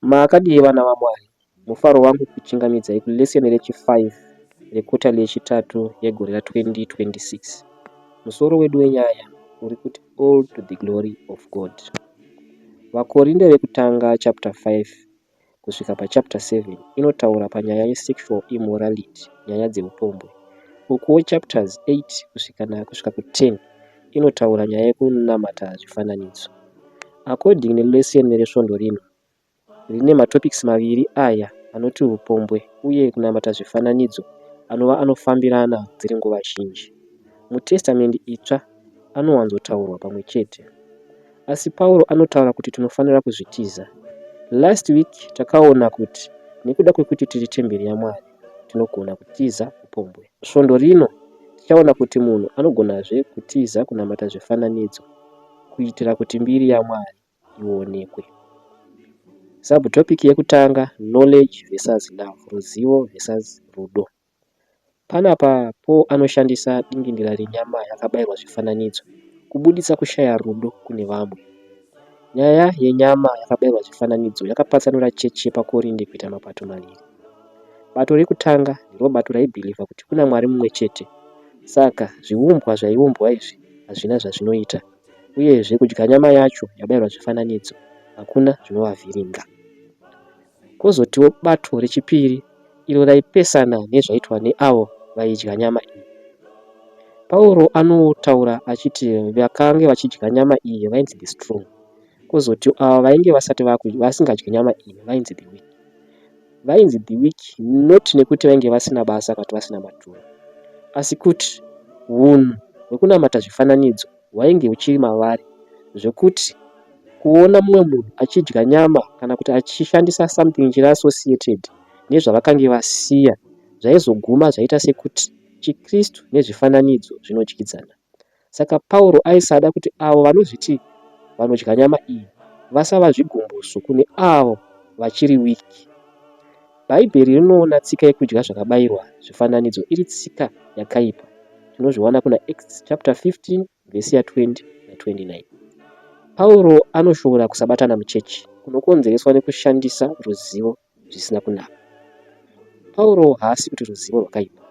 Makadii vana vaMwari? Mufaro wangu kukuchingamidzai kulesson rechi5 requarterly yechitatu yegore ra2026. Musoro wedu wenyaya uri kuti All to the Glory of God. VaKorinde vekutanga chapter 5 kusvika pachapter 7 inotaura panyaya yesexual immorality, nyaya dzeupombwe. Ukuwo chapters 8 kusvika kusvika ku10 inotaura nyaya yekunamata zvifananidzo. According nelesson resvondo rino, rine matopics maviri aya anoti upombwe uye kunamata zvifananidzo anova anofambirana dziri nguva zhinji. MuTestamendi Itsva anowanzotaurwa pamwe chete. Asi Pauro anotaura kuti tinofanira kuzvitiza. Last week takaona kuti nekuda kwekuti tiri temberi yaMwari tinogona kutiza upombwe. Svondo rino tichaona kuti munhu anogonazve kutiza kunamata zvifananidzo kuitira kuti mbiri yaMwari ionekwe. Subtopic yekutanga knowledge versus love, ruzivo versus rudo. Panapa Paul anoshandisa dingindira renyama yakabayirwa zvifananidzo kubudisa kushaya rudo kune vamwe. Nyaya yenyama yakabayirwa zvifananidzo yakapatsanura chechi yepaKorinde kuita mapato maviri. Bato rekutanga ndiro bato raibhilivha kuti kuna Mwari mumwe chete, saka zviumbwa zvaiumbwa izvi hazvina zvazvinoita uyezve kudya nyama yacho yabayirwa zvifananidzo hakuna zvinovavhiringa. Kwozotiwo bato rechipiri iro raipesana nezvaitwa neavo vaidya nyama iyi. Pauro anotaura achiti vakange vachidya nyama iyi vainzi the strong, kwozoti avo vainge vasati vasingadyi nyama iyi vainzi the weak. Vainzi the weak not nekuti vainge vasina basa kana kuti vasina maturo, asi kuti hunhu hwekunamata zvifananidzo hwainge huchiri mavari zvekuti kuona mumwe munhu achidya nyama kana kuti achishandisa something chiri associated nezvavakange vasiya zvaizoguma zvaita sekuti chiKristu nezvifananidzo zvinodyidzana. Saka Pauro aisada kuti avo vanozviti vanodya nyama iyi vasava zvigumbuso kune avo vachiri weak. Bhaibheri rinoona tsika yekudya zvakabayirwa zvifananidzo iri tsika yakaipa. Tinozviwana kuna Acts chapter 15 vhesi ya20 na29. Pauro anoshora kusabatana muchechi kunokonzereswa nekushandisa ruzivo zvisina kunaka. Pauro haasi kuti ruzivo rwakaipa,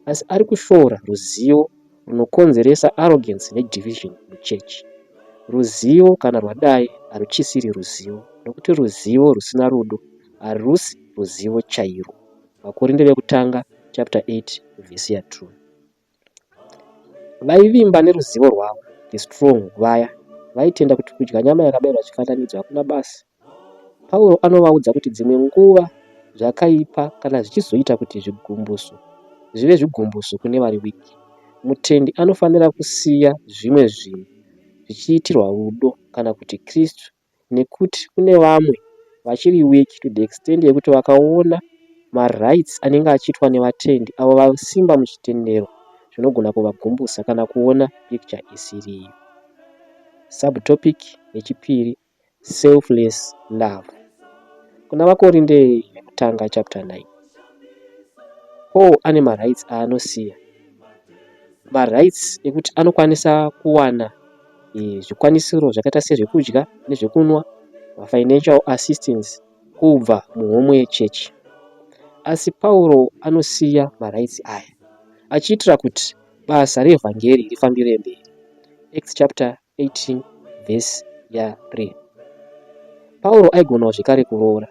asi ari kushora ruzivo runokonzeresa arrogance nedivision muchechi. Ruzivo kana rwadai haruchisiri ruzivo, nokuti ruzivo rusina rudo harusi ruzivo chairwo. VaKorinde vekutanga chapter 8 vhesi ya2. Vaivimba neruzivo rwavo, the strong vaya vaitenda kuti kudya nyama yakabayirwa zvifananidzo hakuna basa. Pauro anovaudza kuti dzimwe nguva zvakaipa kana zvichizoita kuti zvigumbuso zvive zvigumbuso kune vari weak. Mutendi anofanira kusiya zvimwe zvinhu zvichiitirwa rudo kana kuti Kristu nekuti kune vamwe vachiri weak to the extent yekuti vakaona marites anenge achiitwa nevatendi avo vasimba muchitendero zvinogona kuvagumbusa kana kuona picture isiriyo. Subtopic yechipiri selfless love. Kuna vaKorinde vekutanga chapter 9. Paul ane marights aanosiya. Marights ekuti anokwanisa kuwana zvikwanisiro zvakaita sezvekudya nezvekunwa, mafinancial assistance kubva muhomwe yechechi. Asi Pauro anosiya marights aya achiitira kuti basa revhangeri rifambire mberi. Acts chapter 18 vhesi ya3. Pauro aigonawo zvekare kuroora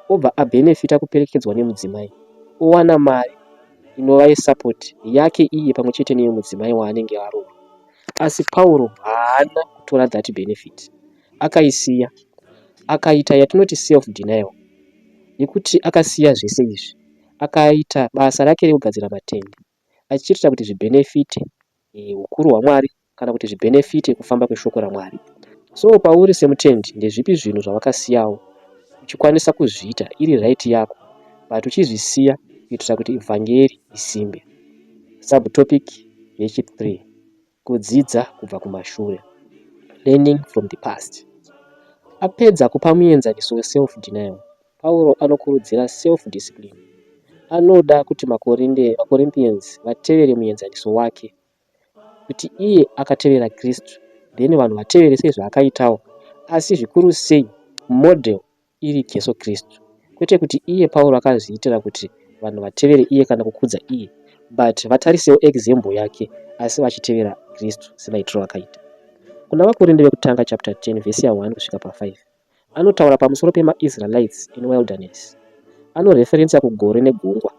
obva abhenefita kuperekedzwa nemudzimai owana mari inova yesupport yake iye pamwe chete neyemudzimai waanenge aroora. Asi Pauro haana kutora that benefit, akaisiya akaita yatinoti self denial nekuti akasiya zvese izvi akaita basa rake rekugadzira matende achiitira kuti zvibhenefite ukuru hwaMwari kana kuti zvibhenefite kufamba kweshoko raMwari. So pauri semutendi ndezvipi zvinhu zvawakasiyawo uchikwanisa kuzviita iri right yako but uchizvisiya kuitira kuti vhangeri isimbe. Subtopic yechi3 kudzidza kubva kumashure learning from the past. Apedza kupa muenzaniso weself denial, Pauro anokurudzira self discipline. Anoda kuti maCorinthians vatevere muenzaniso wake kuti iye akatevera Kristu then vanhu vatevere sezvaakaitawo asi zvikuru sei model. iri Jesu Kristu. Kwete kuti iye Pauro akazviitira kuti vanhu vatevere iye kana kukudza iye, but vatarisewo example yake asi vachitevera Kristu semaitiro akaita. Kuna vaKorinde vekutanga chapter 10 vhesi ya 1 kusvika pa5 anotaura pamusoro pemaIsraelites in wilderness. Anoreferensa kugore negungwa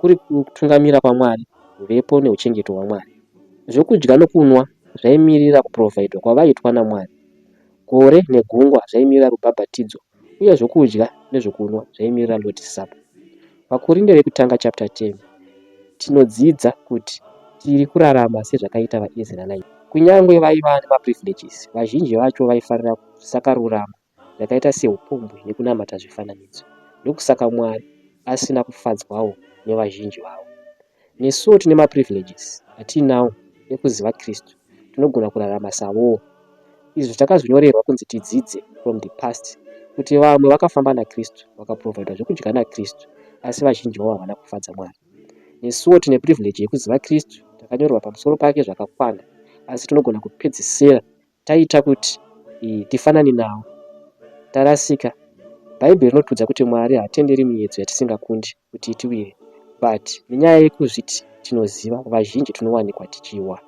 kuri kutungamira kwaMwari, huvepo neuchengeto hwaMwari. Zvokudya nokunwa zvaimirira kuprovhaidwa kwavaitwa naMwari. Gore negungwa zvaimirira rubhabhatidzo uye zvokudya nezvokunwa zvaimirira Lord's Supper. VaKorinde vekutanga chapter 10 tinodzidza kuti tiri kurarama sezvakaita vaIsraelite. Kunyange vaiva nemaprivileges, vazhinji vacho vaifarira zvisakarurama zvakaita seupombwe nekunamata zvifananidzo. Ndokusaka Mwari asina kufadzwawo nevazhinji vavo. Nesuwo tine maprivileges atiinawo ekuziva Kristu, tinogona kurarama savowo. Izvi takazvinyorerwa kunzi tidzidze from the past kuti vamwe vakafamba naKristu vakaprovhaidwa zvekudya naKristu asi vazhinji vavo havana kufadza Mwari. Nesuwo tine privilege yekuziva Kristu, takanyorerwa pamusoro pake zvakakwana asi tinogona kupedzisira taita kuti tifanane navo tarasika. Bhaibheri rinotiudza kuti Mwari haatenderi miedzo yatisingakundi kuti itiwire but nenyaya yekuzviti tinoziva vazhinji tinowanikwa tichiwa.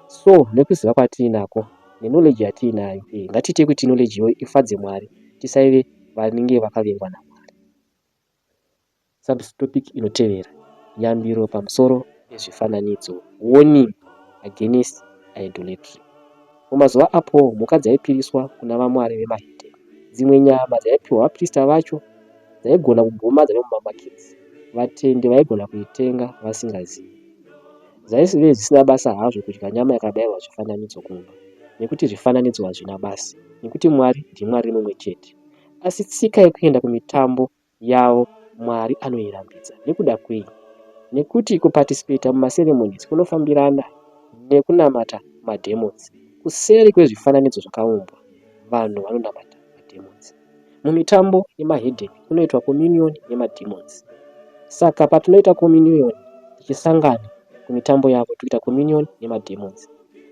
So nekuziva kwatiinako neknowledge yatiinayo ngatiite kuti knowledge iyoyo ifadze Mwari tisaive vanenge vakavengwa naMwari. Subtopic inotevera yambiro pamusoro pezvifananidzo warning against idolatry. Mumazuva apo mhuka dzaipiriswa kuna vamwari vemahedheni. Dzimwe nyama dzaipiwa vaprista vacho dzaigona kuguma dzave mumamaketsi. Vatendi vaigona kuitenga vasingazivi. Zvaive zvisina basa hazvo kudya nyama yakabayirwa zvifananidzo kumba nekuti zvifananidzo hazvina basa nekuti Mwari ndiMwari mumwe chete. Asi tsika yekuenda kumitambo yavo Mwari anoirambidza. Nekuda kwei? Nekuti kupatisipeta mumaseremonies kunofambirana nekunamata mademons. Kuseri kwezvifananidzo zvakaumbwa, vanhu vanonamata mademons. Mumitambo yemahedheni kunoitwa communion yemademons. Saka patinoita communion tichisangana kumitambo yavo toita communion nemademons.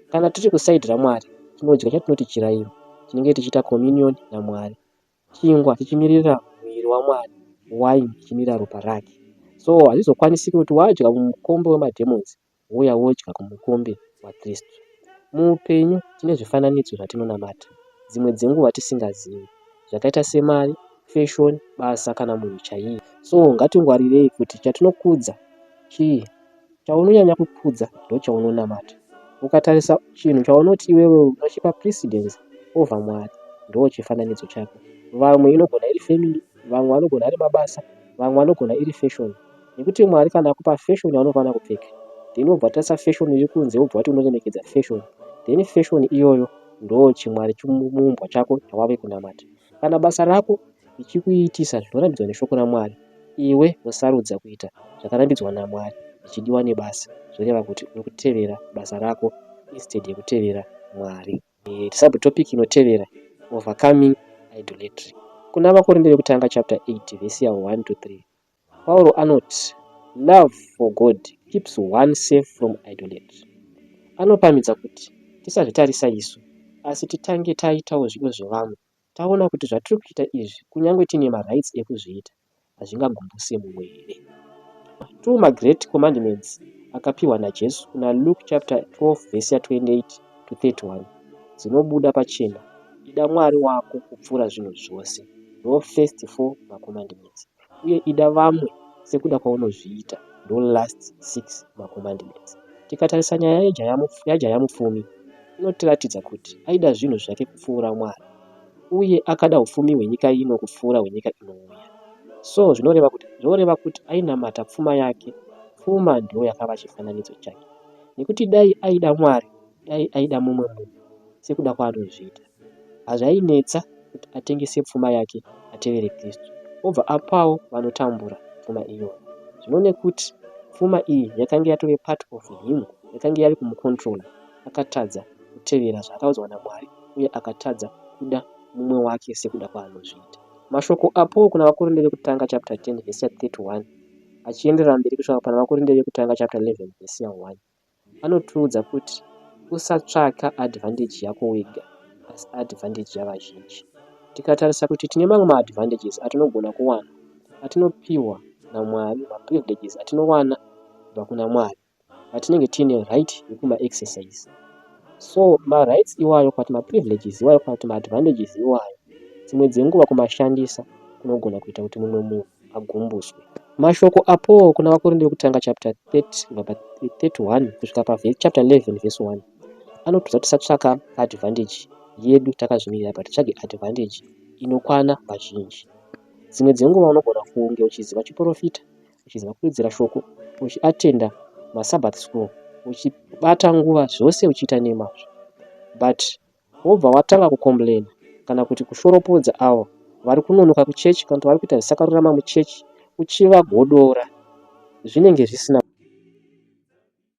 Kana tiri kuside raMwari tinodya chatinoti chirayiro tinenge tichiita communion naMwari. Chingwa chichimirira muviri waMwari, waini ichimirira ropa rake. So hazvizokwanisiki kuti wadya mumukombe wemademons wouya wodya kumukombe waKristu. Muupenyu tine zvifananidzo zvatinonamata, dzimwe dzenguva tisingazivi, zvakaita semari, fashion, basa kana munhu chaiye. So ngatingwarirei kuti chatinokudza chii. Chaunonyanya kukudza ndochaunonamata. Ukatarisa chinhu chaunoti iwewe unochipa precedence over Mwari ndochifananidzo chako. Vamwe inogona iri family, vamwe vanogona ari mabasa, vamwe vanogona iri fashion. Nekuti Mwari kana akupa fashion yaunofanira kupfeka, then wobva watarisa fashion iri kunze wobva wati unoremekedza fashion, then fashion iyoyo ndochimwari chimuumbwa chako chawave kunamata. Kana basa rako richikuitisa zvinorambidzwa neshoko raMwari, iwe wosarudza kuita zvakarambidzwa naMwari zvichidiwa nebasa, zvoreva kuti uri kutevera basa rako instead yekutevera Mwari. Subtopic inotevera overcoming idolatry. Kuna vaKorinde vekutanga chapter 8 vhesi ya 1 to 3 Pauro anoti love for God keeps one safe from idolatry. Anopamhidza kuti tisazvitarisa isu asi titange taitawo zvido zvevamwe taona kuti zvatiri kuita izvi kunyange tiine marights ekuzviita hazvingagumbuse mumwe here. Two magreat commandments akapiwa naJesu kuna Luke chapter 12 vhesi ya 28 to 31 dzinobuda pachena ida Mwari wako kupfuura zvinhu zvose ndo first four macommandments uye ida vamwe sekuda kwaunozviita ndo last six macommandments. Tikatarisa nyaya yajaya mupfumi inotiratidza kuti aida zvinhu zvake kupfuura Mwari uye akada upfumi hwenyika ino kupfuura hwenyika inouya. So zvinoreva kuti ainamata pfuma yake, pfuma ndiyo yakava chifananidzo chake. Nekuti dai aida Mwari, dai aida mumwe munhu sekuda kwaanozviita. Hazvainetsa kuti atengese pfuma yake atevere Kristu, obva apawo vanotambura pfuma iyoyo. Zvino nekuti pfuma iyi yakanga yatove part of him, yakanga yave kumucontrola, akatadza kutevera zvaakaudzwa naMwari uye akatadza kuda mumwe wake sekuda kwaanozviita. Mashoko aPaul kuna vaKorinde vekutanga chapter 10 vhesi ya 31 achienderera mberi kusvika pana vaKorinde vekutanga chapter 11 vhesi ya 1 anotiudza kuti usatsvaka advantage yako wega asi advantage yavazhinji. Tikatarisa kuti tine mamwe maadvantages atinogona kuwana atinopiwa naMwari, maprivileges atinowana kubva kuna Mwari atinenge tiine right yekumaexercise. So marights iwayo kana kuti maprivileges iwayo kana kuti maadvantages iwayo dzimwe dzenguva kumashandisa kunogona kuita kuti mumwe munhu agumbuswe. Mashoko aPaul kuna vaKorinde vekutanga chapter 30 kubva pa 31 kusvika pa chapter 11 verse 1 anotiudza kuti tisatsvaka advantage yedu takazvimirira but titsvage advantage inokwana vazhinji. Dzimwe dzenguva unogona kunge uchiziva chiprofita, uchiziva kududzira shoko, uchiatenda maSabbath school, uchibata nguva zvose uchiita nemazvo but wobva watanga kucomplaina kana kuti kushoropodza avo vari kunonoka kuchechi kana kuti vari kuita zvisakarurama muchechi uchivagodora zvinenge zvisina.